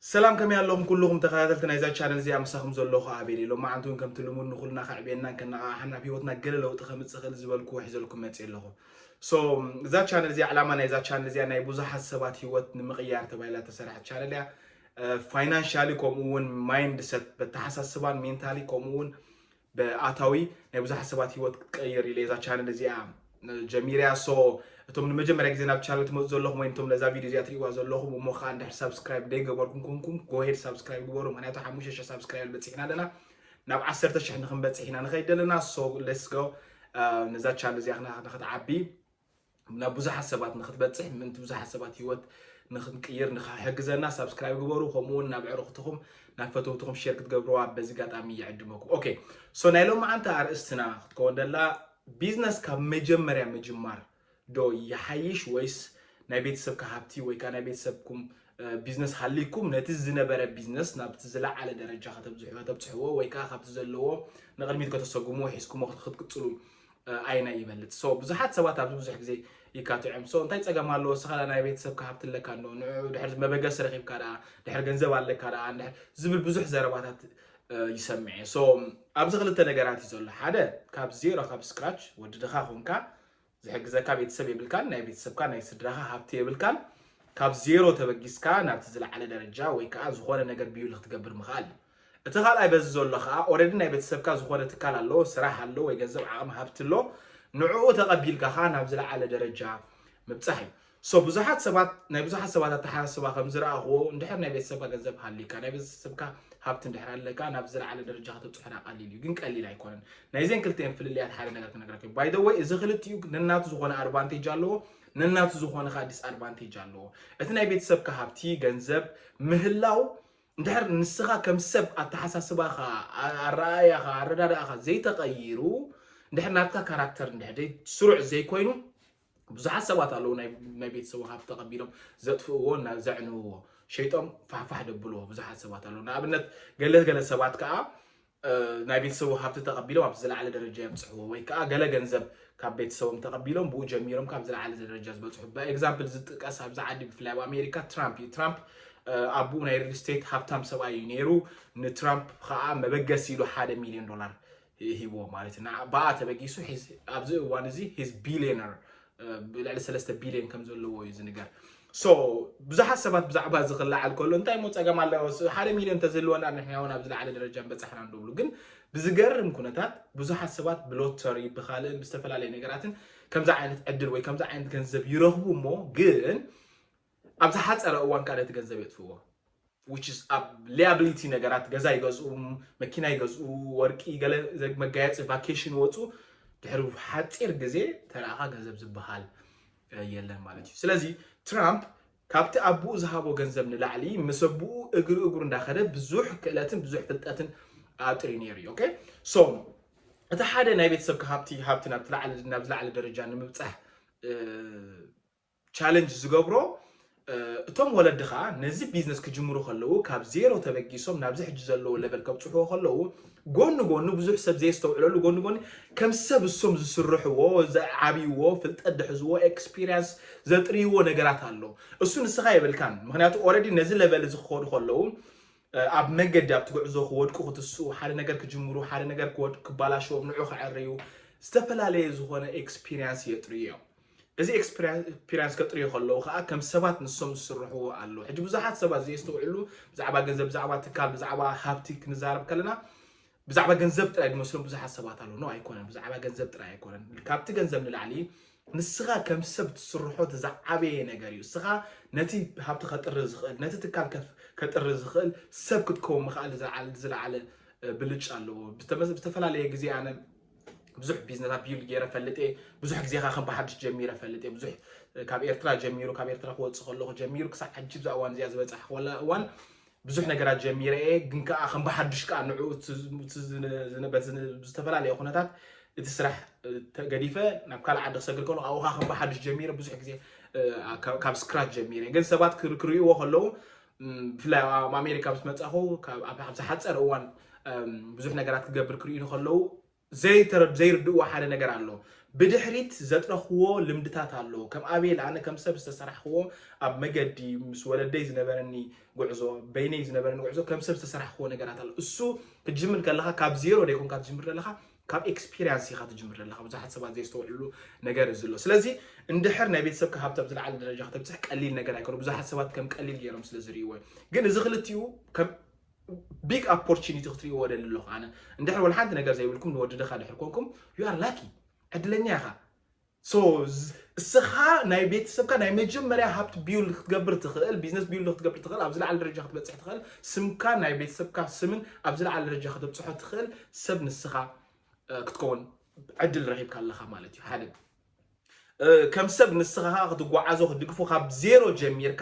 ሰላም፣ ከመይ ኣለኹም ኩልኹም ተኸታተልቲ ናይዛ ቻነል እዚኣ? ምሳኹም ዘለኹ ኣቤል እየ። ሎማዓንቲ እውን ከምቲ ልሙድ ንኹልና ከዕብየናን ከነቓቕሓና ኣብ ህይወትና ገለ ለውጢ ከምፅእ ይኽእል ዝበልኩዎ ሒዘልኩም መፅእ ኣለኹ። So እዛ ቻነል እዚኣ፣ ዕላማ ናይዛ ቻነል እዚኣ ናይ ብዙሓት ሰባት ህይወት ንምቕያር ተባሂላ ተሰርሐት ቻነል እያ። ፋይናንሻሊ ከምኡ እውን ማይንድሰት፣ በተሓሳስባን ሜንታሊ ከምኡ እውን ብኣታዊ ናይ ብዙሓት ሰባት ህይወት ክትቀይር ኢለ እዛ ቻነል እዚኣ ጀሚርያ። So እቶም ንመጀመርያ ግዜ ናብ ቻነል ትመፁ ዘለኹም ወይ እቶም ነዛ ቪድዮ እዚኣ ትሪእዋ ዘለኹም እሞ ከዓ እንድሕር ሳብስክራይብ ደይገበርኩም ኮንኩም፣ ጎሄድ ሳብስክራይብ ግበሩ። ምክንያቱ ሓሙሽተ ሽሕ ሳብስክራይብ በፂሕና ኣለና፣ ናብ ዓሰርተ ሽሕ ንክንበፅሕ ኢና ንኸይድ ዘለና። So let's go። ነዛ ቻነል እዚኣ ንክትዓቢ፣ ናብ ብዙሓት ሰባት ንክትበፅሕ፣ ምእንቲ ብዙሓት ሰባት ህይወት ንክንቅይር ንክሕግዘና ሳብስክራይብ ግበሩ። ከምኡ እውን ናብ ዕርኽትኹም፣ ናብ ፈተውትኹም ሼር ክትገብርዋ በዚ ኣጋጣሚ ይዕድመኩም። ኦኬ፣ so ናይ ሎማዓንቲ ኣርእስትና ክትከውን ደላ፣ ቢዝነስ ካብ መጀመርያ ምጅማር ዶ ይሓይሽ ወይስ ናይ ቤተሰብካ ሃብቲ ወይ ከዓ ናይ ቤተሰብኩም ቢዝነስ ሃሊኩም ነቲ ዝነበረ ቢዝነስ ናብቲ ዝለዓለ ደረጃ ከተብዝሑ ከተብፅሕዎ ወይ ከዓ ካብቲ ዘለዎ ንቕድሚት ከተሰጉምዎ ሒዝኩሞ ክትቅፅሉ ኣየናይ ይበልፅ? So ብዙሓት ሰባት ኣብዚ ብዙሕ ግዜ ይካትዑ እዮም። So እንታይ ፀገም ኣለዎ? እስኻ ናይ ቤተሰብካ ሃብቲ ኣለካ እንዶ፣ ንዕኡ ድሕር መበገሲ ረኺብካ ደኣ፣ ድሕር ገንዘብ ኣለካ ደኣ፣ እንድሕር ዝብል ብዙሕ ዘረባታት ይሰምዕ እየ። So ኣብዚ ክልተ ነገራት እዩ ዘሎ። ሓደ፣ ካብ ዜሮ ካብ ስክራች ወዲ ድኻ ኮንካ ዝሕግዘካ ቤተሰብ የብልካን፣ ናይ ቤተሰብካ ናይ ስድራኻ ሃብቲ የብልካን። ካብ ዜሮ ተበጊስካ ናብቲ ዝለዓለ ደረጃ ወይ ከዓ ዝኾነ ነገር ቢውል ክትገብር ምኽኣል እዩ። እቲ ካልኣይ በዚ ዘሎ ከዓ ኦረዲ ናይ ቤተሰብካ ዝኾነ ትካል ኣሎ፣ ስራሕ ኣሎ ወይ ገንዘብ ዓቕሚ ሃብቲ ኣሎ፣ ንዕኡ ተቐቢልካ ከዓ ናብ ዝለዓለ ደረጃ ምብፃሕ እዩ። So ብዙሓት ሰባት፣ ናይ ብዙሓት ሰባት ኣተሓሳስባ ከም ዝረኣኽዎ፣ እንድሕር ናይ ቤተሰብካ ገንዘብ ሃሊካ፣ ናይ ቤተሰብካ ሃብቲ እንድሕር ኣለካ፣ ናብ ዝለዓለ ደረጃ ከተብፅሖ ቀሊል እዩ፣ ግን ቀሊል ኣይኮነን። ናይዘን ክልቲኤን ፍልልያት ሓደ ነገር ክነግረካ እዩ። By the way እዚ ክልቲኡ ነናቱ ዝኾነ ኣድቫንቴጅ ኣለዎ፣ ነናቱ ዝኾነ ከዓ ዲስኣድቫንቴጅ ኣለዎ። እቲ ናይ ቤተሰብካ ሃብቲ ገንዘብ ምህላው እንድሕር ንስኻ ከም ሰብ ኣተሓሳስባኻ፣ ኣረኣእያኻ፣ ኣረዳድኣኻ ዘይተቐይሩ፣ እንድሕር ናትካ ካራክተር እንድሕር ስሩዕ ዘይኮይኑ፣ ብዙሓት ሰባት ኣለዉ ናይ ቤተሰቦም ሃብቲ ተቐቢሎም ዘጥፍእዎ፣ ዘዕንውዎ፣ ሸይጦም ፋሕፋሕ ደብልዎ ብዙሓት ሰባት ኣለዉ። ንኣብነት ገለ ገለ ሰባት ከዓ ናይ ቤተሰቦም ሃብቲ ተቐቢሎም ኣብ ዝለዓለ ደረጃ የብፅሕዎ፣ ወይ ከዓ ገለ ገንዘብ ካብ ቤተሰቦም ተቐቢሎም ብኡ ጀሚሮም ካብ ዝለዓለ ደረጃ ዝበፅሑ። ብኤግዛምፕል ዝጥቀስ ኣብዚ ዓዲ ብፍላይ ኣብ ኣሜሪካ ትራምፕ እዩ። ትራምፕ ኣቡኡ ናይ ሪል ስቴት ሃብታም ሰብኣይ እዩ ነይሩ። ንትራምፕ ከዓ መበገሲ ኢሉ ሓደ ሚሊዮን ዶላር ሂብዎ ማለት እዩ። ብኣ ተበጊሱ ኣብዚ እዋን እዚ ሂዝ ቢሊዮነር፣ ብልዕሊ ሰለስተ ቢሊዮን ከም ዘለዎ እዩ ዝንገር። So ብዙሓት ሰባት ብዛዕባ እዚ ክለዓል ከሎ እንታይ ሞ ፀገም ኣለዎ፣ ሓደ ሚሊዮን ተዝህልወና ንሕና እውን ኣብዚ ለዓለ ደረጃ ምበፃሕና እንደብሉ። ግን ብዝገርም ኩነታት ብዙሓት ሰባት ብሎተሪ ብካልእን ብዝተፈላለየ ነገራትን ከምዚ ዓይነት ዕድል ወይ ከምዚ ዓይነት ገንዘብ ይረኽቡ እሞ ግን ኣብ ዝሓፀረ እዋን ከዓ ነቲ ገንዘብ የጥፍዎ። Which is ኣብ ሊያብሊቲ ነገራት፣ ገዛ ይገዝኡ፣ መኪና ይገዝኡ፣ ወርቂ፣ ገለ መጋየፂ፣ ቫኬሽን ይወፁ። ድሕሪ ሓፂር ግዜ ተረኣኻ ገንዘብ ዝበሃል የለን ማለት እዩ። ስለዚ ትራምፕ ካብቲ ኣቡኡ ዝሃቦ ገንዘብ ንላዕሊ ምስ ኣቡኡ እግሪ እግሩ እንዳኸደ ብዙሕ ክእለትን ብዙሕ ፍልጠትን ኣጥርዩ ነይሩ እዩ። ኦኬ፣ so እቲ ሓደ ናይ ቤተሰብካ ሃብቲ፣ ሃብቲ ናብ ዝለዓለ ደረጃ ንምብፃሕ ቻለንጅ ዝገብሮ፣ እቶም ወለድኻ ነዚ ቢዝነስ ክጅምሩ ከለዉ ካብ ዜሮ ተበጊሶም ናብዚ ሕጂ ዘለዎ ለቨል ከብፅሕዎ ከለዉ ጎኒ ጎኒ ብዙሕ ሰብ ዘየስተውዕለሉ፣ ጎኒ ጎኒ ከም ሰብ እሶም ዝስርሕዎ፣ ዝዓብይዎ፣ ፍልጠት ዝሕዝዎ፣ ኤክስፒሪንስ ዘጥርይዎ ነገራት ኣሎ። እሱ ንስኻ የብልካን። ምክንያቱ ኦረዲ ነዚ ለቨል እዚ ክኸዱ ከለዉ ኣብ መንገዲ ኣብቲ ጉዕዞ ክወድቁ ክትስኡ፣ ሓደ ነገር ክጅምሩ፣ ሓደ ነገር ክበላሸዎም፣ ንዑ ክዕርዩ ዝተፈላለየ ዝኾነ ኤክስፒሪንስ የጥርዩ እዮም። እዚ ኤክስፒሪንስ ከጥርዩ ከለዉ ከዓ ከም ሰባት ንሶም ዝስርሕዎ ኣሎ። ሕጂ ብዙሓት ሰባት ዘየስተውዕሉ ብዛዕባ ገንዘብ፣ ብዛዕባ ትካል፣ ብዛዕባ ሃብቲ ክንዛረብ ከለና ብዛዕባ ገንዘብ ጥራይ ዝመስሎም ብዙሓት ሰባት ኣለዉ። ኖ፣ ኣይኮነን። ብዛዕባ ገንዘብ ጥራይ ኣይኮነን። ካብቲ ገንዘብ ንላዕሊ ንስኻ ከም ሰብ ትስርሖ እቲ ዝዓበየ ነገር እዩ። እስኻ ነቲ ሃብቲ ከጥሪ ዝኽእል፣ ነቲ ትካል ከጥሪ ዝኽእል ሰብ ክትከውን ምኽኣል ዝለዓለ ብልጫ ኣለዎ። ብዝተፈላለየ ግዜ ኣነ ብዙሕ ቢዝነሳት ቢልድ ገይረ ፈልጥ እየ። ብዙሕ ግዜ ከዓ ከም ብሓድሽ ጀሚረ ፈልጥ እየ። ብዙሕ ካብ ኤርትራ ጀሚሩ፣ ካብ ኤርትራ ክወፅእ ከለኹ ጀሚሩ ክሳብ ሕጂ ብዛ እዋን እዚኣ ዝበፃሕኩላ እዋን ብዙሕ ነገራት ጀሚረ እየ። ግን ከዓ ከም ብሓድሽ ከዓ ንዕኡ ዝተፈላለየ ኩነታት እቲ ስራሕ ተገዲፈ ናብ ካልእ ዓዲ ክሰግር ከለኹ ኣብኡ ከዓ ከም ብሓድሽ ጀሚረ ብዙሕ ግዜ ካብ ስክራች ጀሚረ። ግን ሰባት ክርእይዎ ከለዉ ብፍላይ ኣብ ኣሜሪካ ምስ መፃኹ ኣብ ዝሓፀረ እዋን ብዙሕ ነገራት ክገብር ክርእዩ ከለዉ ዘይርድእዎ ሓደ ነገር ኣሎ። ብድሕሪት ዘጥረኽዎ ልምድታት ኣሎ። ከም ኣቤል ኣነ ከም ሰብ ዝተሰራሕኽዎ ኣብ መገዲ ምስ ወለደይ ዝነበረኒ ጉዕዞ፣ በይነይ ዝነበረኒ ጉዕዞ ከም ሰብ ዝተሰራሕኽዎ ነገራት ኣሎ። እሱ ክትጅምር ከለኻ ካብ ዜሮ ደይኮንካ ትጅምር ዘለኻ፣ ካብ ኤክስፒሪንስ ኢኻ ትጅምር ዘለኻ። ብዙሓት ሰባት ዘይስተውዕሉ ነገር እዚ ኣሎ። ስለዚ እንድሕር ናይ ቤተሰብካ ሃብቲ ኣብ ዝለዓለ ደረጃ ከተብፅሕ ቀሊል ነገር ኣይኮነ። ብዙሓት ሰባት ከም ቀሊል ገይሮም ስለ ዝርእይዎ እዩ። ግን እዚ ክልቲኡ ከም ቢግ ኦፖርቹኒቲ ክትርእይዎ ደሊ ኣለኹ ኣነ። እንድሕር ወላ ሓንቲ ነገር ዘይብልኩም ንወዲ ድኻ ድሕር ኮንኩም you are lucky፣ ዕድለኛ ኢኻ። So እስኻ ናይ ቤተሰብካ ናይ መጀመርያ ሃብቲ ቢውልድ ክትገብር ትኽእል፣ ቢዝነስ ቢውልድ ክትገብር ትኽእል፣ ኣብ ዝለዓለ ደረጃ ክትበፅሕ ትኽእል፣ ስምካ ናይ ቤተሰብካ ስምን ኣብ ዝለዓለ ደረጃ ከተብፅሖ ትኽእል ሰብ ንስኻ ክትከውን ዕድል ረኺብካ ኣለኻ ማለት እዩ። ሓደ ከም ሰብ ንስኻ ክትጓዓዞ ክትድግፎ ካብ ዜሮ ጀሚርካ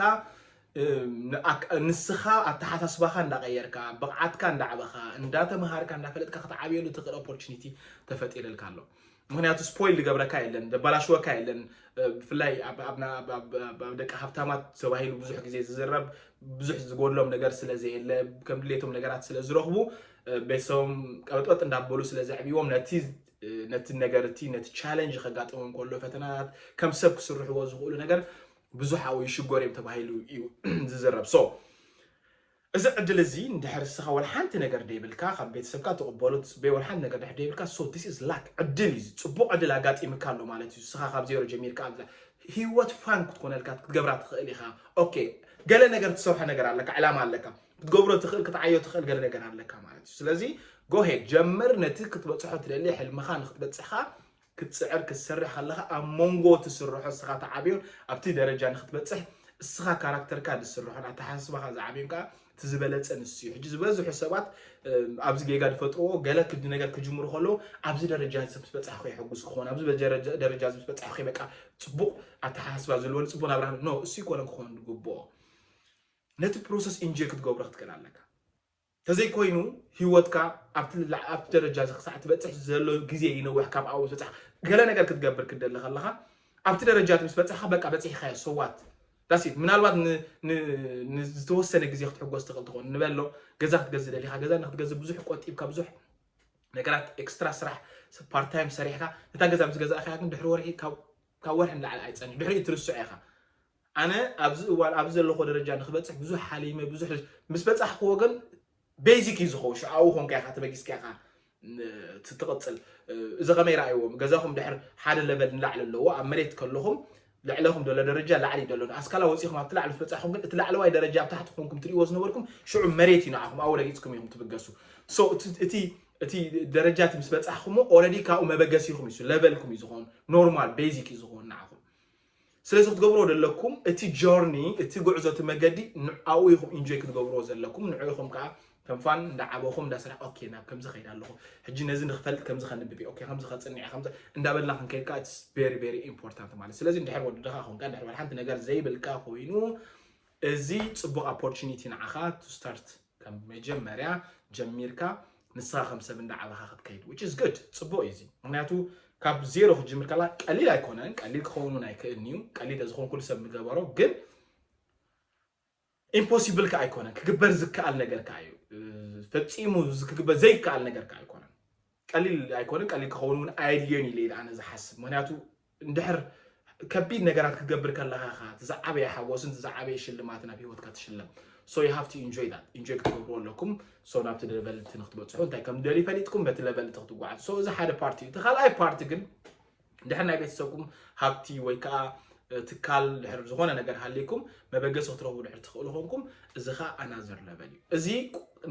ንስኻ ኣተሓሳስባኻ እንዳቀየርካ፣ ብቕዓትካ እንዳዕበኻ፣ እንዳተምሃርካ እንዳፈለጥካ ክትዓብየሉ ትኽእል ኦፖርቹኒቲ ተፈጢረልካ ኣሎ። ምክንያቱ ስፖይል ዝገብረካ የለን፣ ዘባላሽወካ የለን። ብፍላይ ኣብ ደቂ ሃብታማት ተባሂሉ ብዙሕ ግዜ ዝዝረብ፣ ብዙሕ ዝጎድሎም ነገር ስለ ዘየለ፣ ከም ድሌቶም ነገራት ስለ ዝረኽቡ፣ ቤተሰቦም ቀበጥበጥ እንዳበሉ ስለ ዘዕብዎም፣ ነቲ ነቲ ነገር እቲ ነቲ ቻለንጅ ከጋጥሞም ከሎ፣ ፈተናታት ከም ሰብ ክስርሕዎ ዝኽእሉ ነገር ብዙሕ ኣብኡ ይሽጎር እዮም ተባሂሉ እዩ ዝዝረብ። So እዚ ዕድል እዚ እንድሕር እስኻ ወላ ሓንቲ ነገር ደይብልካ፣ ካብ ቤተሰብካ ትቕበሎ ትፅበዮ ወላ ሓንቲ ነገር ድሕር ደይብልካ፣ so this is luck፣ ዕድል እዩ። ፅቡቕ ዕድል ኣጋጢምካ ኣሎ ማለት እዩ። እስኻ ካብ ዜሮ ጀሚርካ ኣብዛ ህይወት ፋን ክትኮነልካ ክትገብራ ትኽእል ኢኻ። ኦኬ፣ ገለ ነገር ትሰርሖ ነገር ኣለካ፣ ዕላማ ኣለካ፣ ክትገብሮ ትኽእል፣ ክትዓዮ ትኽእል ገለ ነገር ኣለካ ማለት እዩ። ስለዚ ጎሄድ ጀምር፣ ነቲ ክትበፅሖ ትደሊ ሕልምኻ ንክትበፅሕኻ ክትፅዕር ክትሰርሕ ከለኻ ኣብ መንጎ ትስርሖ እስኻ ትዓብዮን ኣብቲ ደረጃ ንክትበፅሕ እስኻ ካራክተርካ ዝስርሖን ኣተሓሳስባኻ ዝዓብዮን ከዓ እቲ ዝበለፀ ንሱ እዩ። ሕጂ ዝበዝሑ ሰባት ኣብዚ ጌጋ ዝፈጥርዎ ገለ ክዲ ነገር ክጅምሩ ከለዉ ኣብዚ ደረጃ እዚ ምስ በፃሕኹ የሕጉስ ክኾን፣ ኣብዚ ደረጃ እዚ ምስ በፃሕኹ በቃ ፅቡቕ ኣተሓሳስባ ዘለዎን ፅቡቕ ናብራ ኖ፣ እሱ ይኮነ ክኾን ዝግብኦ። ነቲ ፕሮሰስ ኢንጆይ ክትገብሮ ክትክእል ኣለካ። ተዘይኮይኑ ህይወትካ ኣብቲ ደረጃ እዚ ክሳዕ ትበፅሕ ዘሎ ግዜ ይነውሕ። ካብ ኣብኡ ዝበፅሕ ገለ ነገር ክትገብር ክትደሊ ከለካ ኣብቲ ደረጃ እቲ ምስ በፅሕካ በቃ በፂሕካዮ ሰዋት ዳሲት ምናልባት ንዝተወሰነ ግዜ ክትሕጎስ ትኽእል ትኾን ንበሎ። ገዛ ክትገዝእ ደሊካ ገዛ ንክትገዝእ ብዙሕ ቆጢብካ ብዙሕ ነገራት ኤክስትራ ስራሕ ፓርታይም ሰሪሕካ ነታ ገዛ ምስ ገዛእካ ግን ድሕሪ ወርሒ ካብ ወርሒ ንላዕሊ ኣይፀንሕ ድሕሪ ትርስዖ ኢኻ። ኣነ ኣብዚ እዋን ኣብዚ ዘለኹ ደረጃ ንክበፅሕ ብዙሕ ሓሊመ ብዙሕ ምስ በፃሕክዎ ግን ቤዚክ እዩ ዝኸውን ሽዓዊ ኮንካ ኢኻ ተበጊስካ ኢኻ ትቕፅል። እዚ ከመይ ረኣይዎም ገዛኹም ድሕር ሓደ ለበል ንላዕሊ ኣለዎ ኣብ መሬት ከለኹም ልዕለኹም ዘሎ ደረጃ ላዕሊ ደሎ ኣስካላ ወፂኹም ኣብቲ ላዕሊ ዝበፃሕኹም ግን እቲ ላዕለዋይ ደረጃ ኣብ ታሕቲ ኮንኩም ትሪእዎ ዝነበርኩም ሽዑ መሬት እዩ ንዓኹም ኣብኡ ረጊፅኩም ኢኹም ትብገሱ። እቲ እቲ ደረጃ እቲ ምስ በፃሕኩሞ ኦረዲ ካብኡ መበገሲኹም እዩ ለቨልኩም እዩ ዝኾን ኖርማል ቤዚክ እዩ ዝኾን ንዓኹም። ስለዚ ክትገብርዎ ዘለኩም እቲ ጆርኒ እቲ ጉዕዞ እቲ መገዲ ንዓኡ ኢኹም ኢንጆይ ክትገብርዎ ዘለኩም ንዑ ኢኹም ከዓ ከም ፋን እንዳዓበኹም እንዳስራሕ ኦኬ ናብ ከምዚ ከይድ ኣለኹ ሕጂ ነዚ ንክፈልጥ ከምዚ ከንብብ ኦኬ ከምዚ ከፅንዕ ከምዚ እንዳበልና ክንከይድ ከዓ it's very very important ማለት ስለዚ እንድሕር ወዲ ድኻ ኮንካ እንድሕር ሓንቲ ነገር ዘይብልካ ኮይኑ እዚ ፅቡቅ ኦፖርቹኒቲ ንዓኻ to start ከም መጀመርያ ጀሚርካ ንስኻ ከም ሰብ እንዳዓበኻ ክትከይድ which is good ፅቡቅ እዩ እዚ ምክንያቱ ካብ ዜሮ ክትጅምር ከላ ቀሊል ኣይኮነን ቀሊል ክኸውን እውን ኣይክእልን እዩ ቀሊል ተዝኾን ኩሉ ሰብ ምገበሮ ግን ኢምፖሲብል ከ ኣይኮነን ክግበር ዝከኣል ነገር ከ እዩ ፈፂሙ ክግበር ዘይከኣል ነገር ከ ኣይኮነን ቀሊል ኣይኮነን ቀሊል ክኸውን እውን ኣየድልዮን ኢለ ኢለ ኣነ ዝሓስብ ምክንያቱ እንድሕር ከቢድ ነገራት ክትገብር ከለኻ ኻ እቲ ዝዓበየ ሓጎስን እቲ ዝዓበየ ሽልማትን ኣብ ህይወትካ ትሽለም so you have to enjoy that ኢንጆይ ክትገብርዎ ኣለኩም so ናብቲ ለቨል እቲ ንክትበፅሑ እንታይ ከም ደልዩ ፈሊጥኩም በቲ ለቨል እቲ ክትጓዓዙ so እዚ ሓደ ፓርቲ እዩ እቲ ካልኣይ ፓርቲ ግን ድሕር ናይ ቤተሰብኩም ሃብቲ ወይ ከዓ ትካል ድሕር ዝኾነ ነገር ሃልይኩም መበገሲ ክትረኽቡ ድሕር ትኽእሉ ኮንኩም እዚ ከዓ ኣናዘር ለቨል እዩ እዚ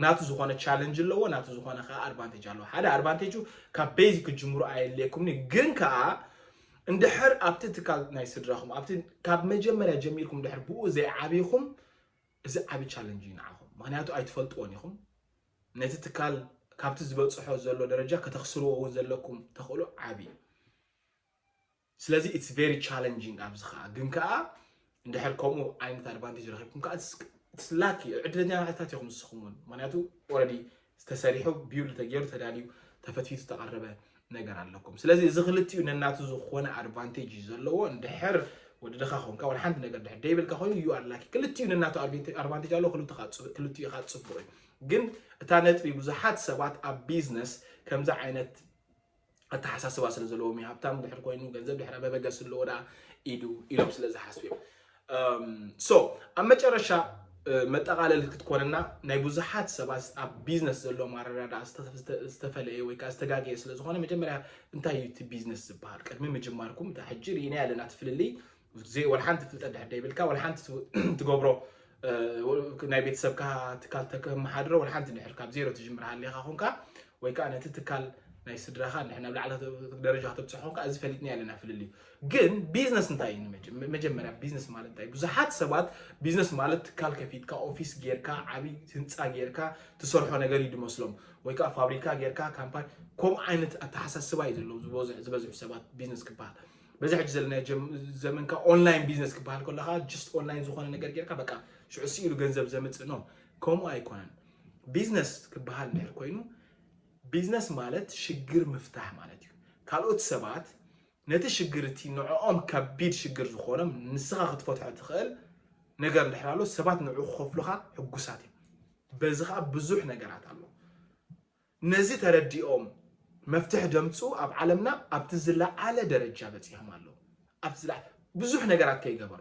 ናቱ ዝኾነ ቻለንጅ ኣለዎ ናቱ ዝኾነ ከዓ ኣድቫንቴጅ ኣለዎ ሓደ ኣድቫንቴጁ ካብ ቤዚክ ክጅምሩ ኣየድልየኩምኒ ግን ከዓ እንድሕር ኣብቲ ትካል ናይ ስድራኹም ኣብቲ ካብ መጀመርያ ጀሚርኩም ድሕር ብኡ ዘይዓብኹም እዚ ዓቢ ቻለንጅ እዩ ንዓኹም ምክንያቱ ኣይትፈልጥዎን ኢኹም ነቲ ትካል ካብቲ ዝበፅሖ ዘሎ ደረጃ ከተኽስርዎ እውን ዘለኩም ተኽእሎ ዓቢ እዩ ስለዚ it's very challenging ኣብዚ ከዓ ግን ከዓ እንድሕር ከምኡ ዓይነት ኣድቫንቴጅ ረኪብኩም ከዓ ላኪ ዕድለኛታት ኢኹም ንስኹም እውን ምክንያቱ ኦረዲ ዝተሰሪሑ ቢውል ተገይሩ ተዳልዩ ተፈትፊቱ ዝተቐረበ ነገር ኣለኩም ስለዚ እዚ ክልቲኡ ነናቱ ዝኾነ ኣድቫንቴጅ እዩ ዘለዎ እንድሕር ወዲ ድኻ ኮንካ ወላ ሓንቲ ነገር ድሕር ደይብልካ ኮይኑ you are lucky ክልቲኡ ነናቱ ኣድቫንቴጅ ኣለዎ ክልቲኡ ከዓ ፅቡቅ እዩ ግን እታ ነጥቢ ብዙሓት ሰባት ኣብ ቢዝነስ ከምዚ ዓይነት ኣተሓሳስባ ስለ ዘለዎም እዩ። ሃብታም ድሕር ኮይኑ፣ ገንዘብ ድሕር ኣበበገስ ኣለዎ ደኣ ኢዱ ኢሎም ስለ ዝሓስቡ እዮም። ሶ ኣብ መጨረሻ መጠቓለል ክትኮነና፣ ናይ ብዙሓት ሰባት ኣብ ቢዝነስ ዘለዎም ኣረዳድኣ ዝተፈለየ ወይ ከዓ ዝተጋገየ ስለ ዝኾነ፣ መጀመርያ እንታይ እዩ እቲ ቢዝነስ ዝበሃል? ቅድሚ ምጅማርኩም፣ እታ ሕጂ ርኢና ኣለና እቲ ፍልልይ፣ ወላ ሓንቲ ፍልጠት ድሕር ደይብልካ፣ ወላ ሓንቲ ትገብሮ ናይ ቤተሰብካ ትካል ተከመሓድሮ፣ ወላ ሓንቲ ድሕር ካብ ዜሮ ትጅምር ሃሊኻ ኮንካ፣ ወይ ከዓ ነቲ ትካል ናይ ስድራኻ እንድሕር ናብ ላዕሊ ደረጃ ከተብፅሖ ኮንካ፣ እዚ ፈሊጥና ኣለና ፍልልዩ። ግን ቢዝነስ እንታይ እዩ? መጀመርያ ቢዝነስ ማለት እንታይ? ብዙሓት ሰባት ቢዝነስ ማለት ትካል ከፊትካ፣ ኦፊስ ጌርካ፣ ዓብይ ህንፃ ጌርካ ትሰርሖ ነገር እዩ ዝመስሎም፣ ወይ ከዓ ፋብሪካ ጌርካ፣ ካምፓኒ፣ ከምኡ ዓይነት ኣተሓሳስባ እዩ ዘለዎም ዝበዝሑ ሰባት ቢዝነስ ክበሃል። በዚ ሕጂ ዘለና ዘመንካ ኦንላይን ቢዝነስ ክበሃል ከለካ፣ ጅስት ኦንላይን ዝኾነ ነገር ጌርካ በቃ ሽዑ ስኢሉ ገንዘብ ዘምፅእ ነው። ከምኡ ኣይኮነን። ቢዝነስ ክበሃል እንድሕር ኮይኑ፣ ቢዝነስ ማለት ሽግር ምፍታሕ ማለት እዩ። ካልኦት ሰባት ነቲ ሽግር እቲ ንዕኦም ከቢድ ሽግር ዝኾኖም ንስኻ ክትፈትሖ ትኽእል ነገር እንድሕር ኣሎ፣ ሰባት ንዑ ክኸፍሉኻ ሕጉሳት እዮም። በዚ ኸዓ ብዙሕ ነገራት ኣሎ። ነዚ ተረዲኦም መፍትሒ ደምፁ ኣብ ዓለምና ኣብቲ ዝለዓለ ደረጃ በፂሖም ኣለዉ። ኣብቲ ዝለዓለ ብዙሕ ነገራት ከይገበሩ፣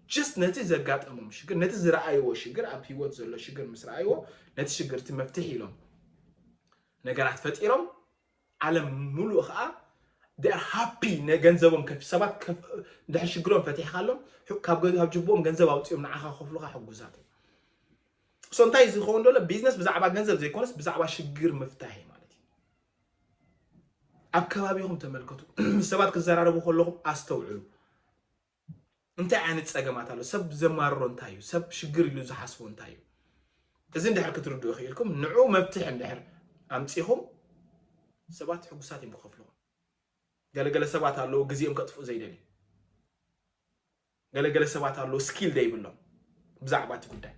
ጀስት ነቲ ዘጋጠሞም ሽግር፣ ነቲ ዝረኣይዎ ሽግር፣ ኣብ ህይወት ዘሎ ሽግር ምስ ረኣይዎ፣ ነቲ ሽግር እቲ መፍትሒ ኢሎም ነገራት ፈጢሮም፣ ዓለም ሙሉእ ከዓ ሃፒ፣ ነገንዘቦም ከፊ ሰባት እንድሕር ሽግሮም ፈቲሕካሎም፣ ካብ ጅቦም ገንዘብ ኣውፅኦም ንዓኻ ከፍሉካ ሕጉሳት እዮም። ሶ እንታይ ዝኸውን ዘሎ? ቢዝነስ ብዛዕባ ገንዘብ ዘይኮነስ ብዛዕባ ሽግር ምፍታሕ እዩ ማለት እዩ። ኣብ ከባቢኹም ተመልከቱ። ምስ ሰባት ክዘራረቡ ከለኹም ኣስተውዕሉ። እንታይ ዓይነት ፀገማት ኣሎ? ሰብ ዘማርሮ እንታይ እዩ? ሰብ ሽግር ኢሉ ዝሓስቦ እንታይ እዩ? እዚ እንድሕር ክትርድኡ ክኢልኩም፣ ንዑ መፍትሒ እንድሕር ኣምፂኹም፣ ሰባት ሕጉሳት እዮም ክኸፍልኹም። ገለገለ ሰባት ኣለዉ ግዜኦም ከጥፍኡ ዘይደልዩ። ገለገለ ሰባት ኣለዉ ስኪል ዘይብሎም ብዛዕባ እቲ ጉዳይ።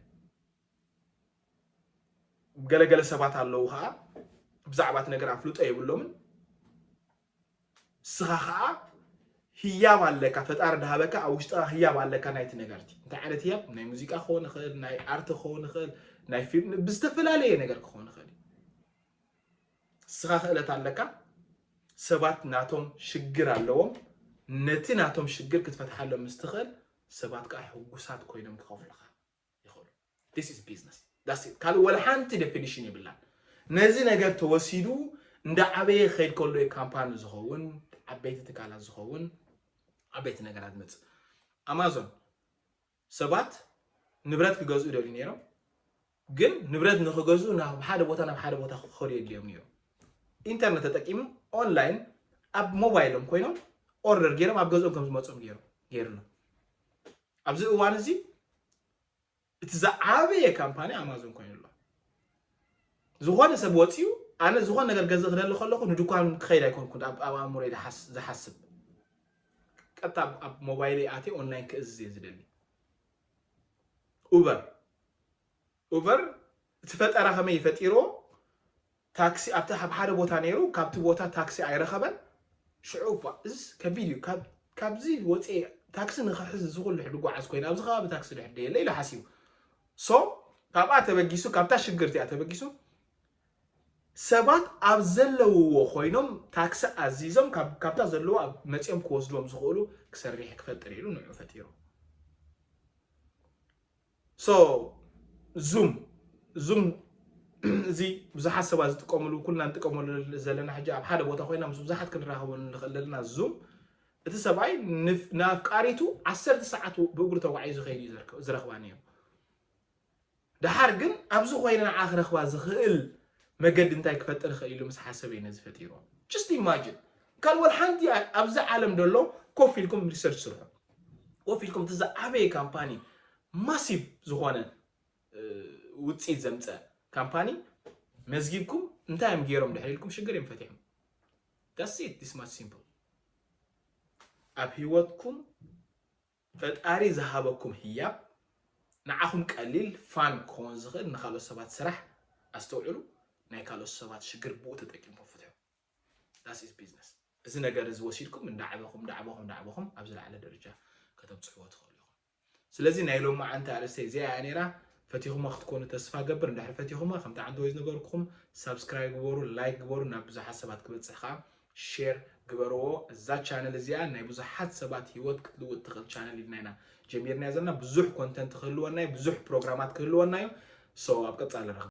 ገለገለ ሰባት ኣለዉ ከዓ ብዛዕባ እቲ ነገር ኣፍልጦ የብሎምን። ንስኻ ከዓ ህያብ ኣለካ፣ ፈጣሪ ድሃበካ ኣብ ውሽጥኻ ህያብ ኣለካ ናይቲ ነገር እቲ። እንታይ ዓይነት ህያብ? ናይ ሙዚቃ ክኸውን ይኽእል፣ ናይ ኣርት ክኸውን ይኽእል፣ ናይ ፊልም፣ ብዝተፈላለየ ነገር ክኸውን ይኽእል እዩ። ንስኻ ክእለት ኣለካ፣ ሰባት ናቶም ሽግር ኣለዎም፣ ነቲ ናቶም ሽግር ክትፈትሓሎም ምስ ትኽእል ሰባት ከዓ ሕጉሳት ኮይኖም ክኸፍሉኻ ይኽእሉ። This is business. That's it. ካልእ ወላ ሓንቲ ዴፊኒሽን የብላን። ነዚ ነገር ተወሲዱ እንዳዓበየ ክኸይድ ከሎ እዩ ካምፓኒ ዝኸውን፣ ዓበይቲ ትካላት ዝኸውን፣ ዓበይቲ ነገራት ዝመፅእ። ኣማዞን ሰባት ንብረት ክገዝኡ ይደልዩ ነይሮም፣ ግን ንብረት ንክገዝኡ ናብ ሓደ ቦታ ናብ ሓደ ቦታ ክኸዱ የድልዮም ነይሩ። ኢንተርነት ተጠቂሙ ኦንላይን ኣብ ሞባይሎም ኮይኖም ኦርደር ገይሮም ኣብ ገዝኦም ከም ዝመፅኦም ገይሩ ገይሩሎም። ኣብዚ እዋን እዚ እቲ ዝዓበየ ካምፓኒ ኣማዞን ኮይኑ ኣሎ። ዝኾነ ሰብ ወፂኡ፣ ኣነ ዝኾነ ነገር ገዝእ ክደሊ ከለኹ ንድኳን ክኸይድ ኣይኮንኩን ኣብ ኣብ ኣእምሮይ ዝሓስ- ዝሓስብ። ቀጥታ ኣብ- ኣብ ሞባይለይ ኣትየ ኦንላይን ክእዝዝ እየ ዝደሊ። ኡበር ኡበር እቲ ፈጠራ ከመይ ፈጢርዎ? ታክሲ ኣብቲ ኣብ ሓደ ቦታ ነይሩ፣ ካብቲ ቦታ ታክሲ ኣይረኸበን። ሽዑ እኳ እዚስ ከቢድ እዩ፣ ካብ ካብዚ ወፅየ ታክሲ ንኽሕዝ እዚ ኩሉ ድጓዓዝ ኮይኑ ኣብዚ ከባቢ ታክሲ ድሕር ደየለ ኢሉ ሓሲቡ። ሶ ካብኣ ተበጊሱ፣ ካብታ ሽግር እቲኣ ተበጊሱ ሰባት ኣብ ዘለውዎ ኮይኖም ታክሲ ኣዚዞም ካብ- ካብታ ዘለዋ ኣብ መፂኦም ክወስድዎም ዝኽእሉ ክሰርሕ ክፈጥር ኢሉ ንዑ ፈጢሩ። ሶ ዙም ዙም እዚ ብዙሓት ሰባት ዝጥቀምሉ፣ ኩልና ንጥቀመሉ ዘለና ሕጂ ኣብ ሓደ ቦታ ኮይና ምስ ብዙሓት ክንራኸበሉ ንኽእል ዘለና ዙም፣ እቲ ሰብኣይ ንፍ- ንኣፍቃሪቱ ዓሰርተ ሰዓት ብእግሩ ተጓዒዙ ከይዱ እዩ ዝረክ- ዝረኽባ ነይሩ። ደሓር ግን ኣብዚ ኮይነ ንዓ ክረኽባ ዝኽእል መገዲ እንታይ ክፈጥር ይኽእል ኢሉ ምስ ሓሰበ እዩ ነዚ ፈጢርዎ። Just imagine። ካልእ ወላ ሓንቲ ኣብዚ ዓለም ደሎ ኮፍ ኢልኩም ሪሰርች ስርሑ። ኮፍ ኢልኩም እቲ ዝዓበየ ካምፓኒ፣ ማሲቭ ዝኾነ ውፅኢት ዘምፀ ካምፓኒ መዝጊብኩም እንታይ እዮም ገይሮም ድሕር ኢልኩም ሽግር እዮም ፈቲሖም። That's it. This much simple። ኣብ ህይወትኩም ፈጣሪ ዝሃበኩም ህያብ ንዓኹም ቀሊል ፋን ክኸውን ዝኽእል ንካልኦት ሰባት ስራሕ ኣስተውዕሉ። ናይ ካልኦት ሰባት ሽግር ብኡ ተጠቂምኩም ፍትሑ። That is business። እዚ ነገር እዚ ወሲድኩም እንዳዕበኹም እንዳዕበኹም እንዳዕበኹም ኣብ ዝለዓለ ደረጃ ከተብፅሕዎ ትኽእሉ ኢኹም። ስለዚ ናይ ሎማዓንቲ ኣርእስተይ እዚኣ እያ ነይራ። ፈቲኹማ ክትኮኑ ተስፋ ገብር። እንድሕር ፈቲኹማ ከምቲ ዓንተወይ ዝነበርኩኹም ሳብስክራይብ ግበሩ፣ ላይክ ግበሩ፣ ናብ ብዙሓት ሰባት ክበፅሕ ከዓ share ግበርዎ። እዛ ቻነል እዚኣ ናይ ብዙሓት ሰባት ህይወት ክትልውጥ ትኽእል ቻነል ኢልና ኢና ጀሚርና ዘለና። ብዙሕ ኮንተንት ክህልወና እዩ፣ ብዙሕ ፕሮግራማት ክህልወና እዩ። So ኣብ ቀጻሊ ንራኸብ።